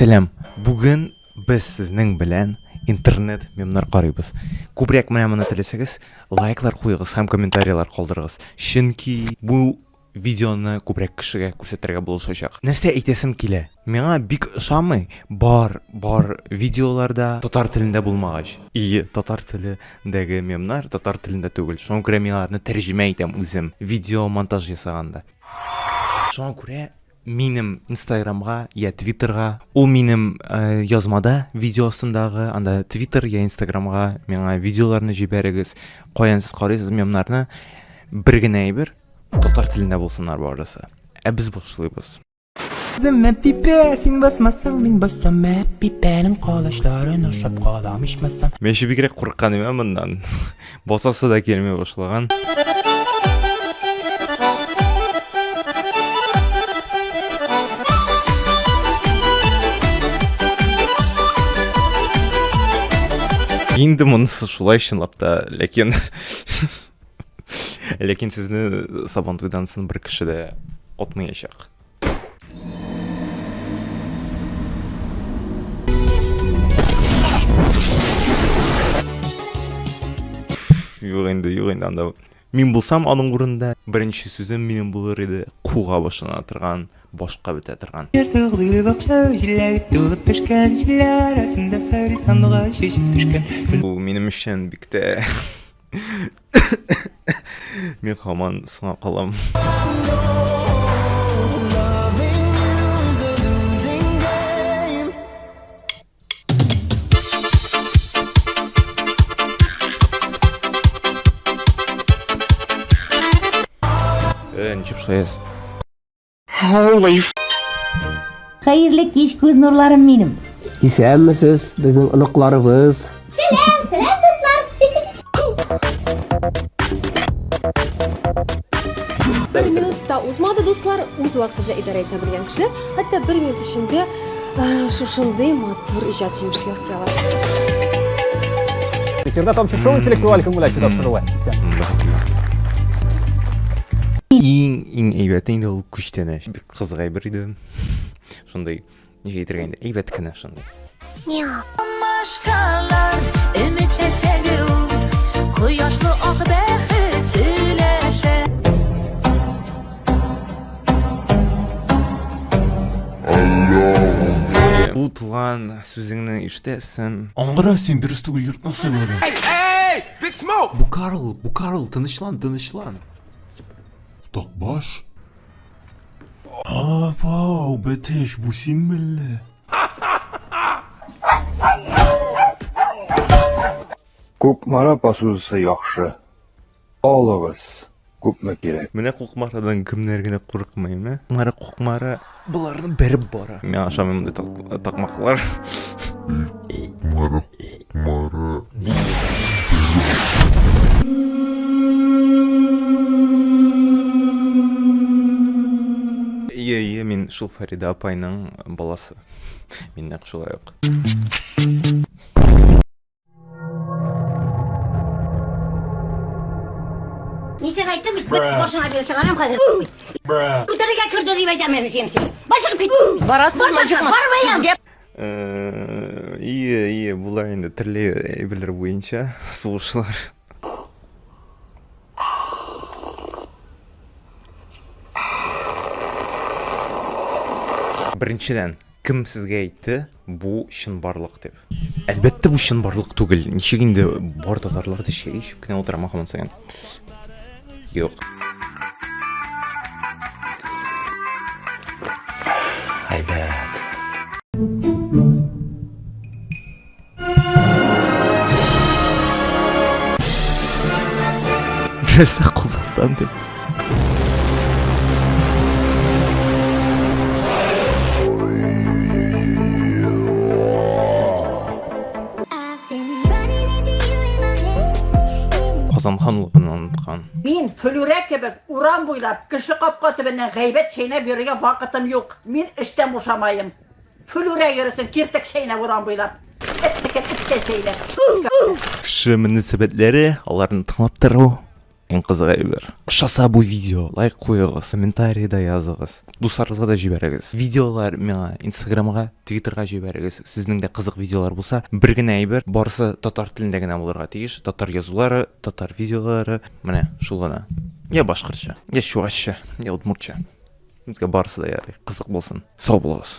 Сәлам! Бүген без сезнең белән интернет мемнар карыйбыз. Күбрәк менә моны теләсәгез, лайклар куегыз һәм комментарийлар калдырыгыз. Чөнки бу видеоны күбрәк кешегә күрсәтергә булышачак. Нәрсә әйтәсем килә? Миңа бик ошамый бар бар видеоларда татар телендә булмагач. И татар телендәге мемнар татар телендә түгел. Шуңа күрә мин аларны тәрҗемә итәм үзем видео монтаж ясаганда. Шуңа күрә минем Инстаграмга я Твиттерга, ул минем э, язмада видео астындагы, анда Твиттер я Инстаграмга миңа видеоларны җибәрегез. Каян сез карыйсыз мемнарны? Бер генә әйбер, татар телендә булсыннар барысы. Ә без башлыйбыз. Үземә пипә, син басмасаң, мин басам, ә пипәнең колачларын ошап калам ичмасам. Мин еще бигрәк курыккан идем моннан. Басасы да килми башлаган. Инде монысы шулай чынлап та, ләкин ләкин сезне Сабантуйдан соң бер кеше дә отмаячак. Юк инде, юк инде анда. Мин булсам аның урынында беренче сүзем минем булыр иде. Куга башлана торган, башка бетә торган. Бу минем өчен бик тә Мин һаман соңа калам. Э, ничек шаяз? Holy Хәерле кич, күз нурларым минем. Исәнмесез, безнең оныкларыбыз. Сәлам, сәлам, дуслар. Бер минут та узмады, дуслар. Үз вакыты белән идарә итә белгән кешеләр, хәтта бер минут эчендә шушындый матур иҗат җимеше ясый ала. Эфирда Тамчы шоу интеллектуаль күңел ачу тапшыруы. Исәнмесез. Иң иң әйбәте инде ул күчтәнәч. Бик кызык әйбер иде. Шундый, ничек әйтергә инде, әйбәт кенә шундый. Машкалар, өмет чәчәге ул, кояшлы ак бәхет өләшә. Бу туган сүзеңне ишетәсең. Аңгыра син дөрес түгел йортны сайладың. Бу Карл, бу Карл, тынычлан, тынычлан. Такбаш? Апау, бетеш, бу син мәллә? Кукмара посудасы яхшы. Алыгыз, күпме кирәк. Менә Кукмарадан кемнәр генә курыкмый, ә? Кукмара, Кукмара, боларны бәреп бара. Мин ашамыйм мондый такмаклар. Кукмара, Кукмара. Ие, ие, мин шул Фарида апайның баласы. Мин нәкъ шулай ук. Мин сиңа әйттем бит, башыңа биреп чыгарам хәзер. Үтерергә керде дип әйтәм әле син. Бар чыгып кит. Барасызмы, юкмы? Бармыйм. Ие, ие, була инде төрле әйберләр буенча сугышлар. Беренчедән, кем сезгә әйтте, бу чынбарлык дип? Әлбәттә, бу чынбарлык түгел. Ничек инде бар татарлар да чәй эчеп кенә утыра һаман саен? Юк. Әйбәт. Нәрсә Казахстан дип? Казан ханлыгын оныткан. Мин Флүрә кебек урам буйлап кеше капка төбеннән гайбәт чәйнәп йөрергә вакытым юк. Мин эштән бушамаем. Флүрә йөресен киртек чәйнәп урам буйлап. Этнекен эткә чәйнәп. Кеше мөнәсәбәтләре, аларны тыңлап тору. Иң кызык әйбер. Ошаса бу видео, лайк куегыз, комментарий да языгыз. Дусларыгызга да җибәрегез. Видеолар миңа Инстаграмга, Твиттерга җибәрегез. Сезнең дә кызык видеолар булса, бер генә әйбер, барысы татар телендә генә булырга тиеш. Татар язулары, татар видеолары, менә шул гына. Я башкортча, я чувашча, я удмуртча. Безгә барысы да ярый. Кызык булсын. Сау булыгыз.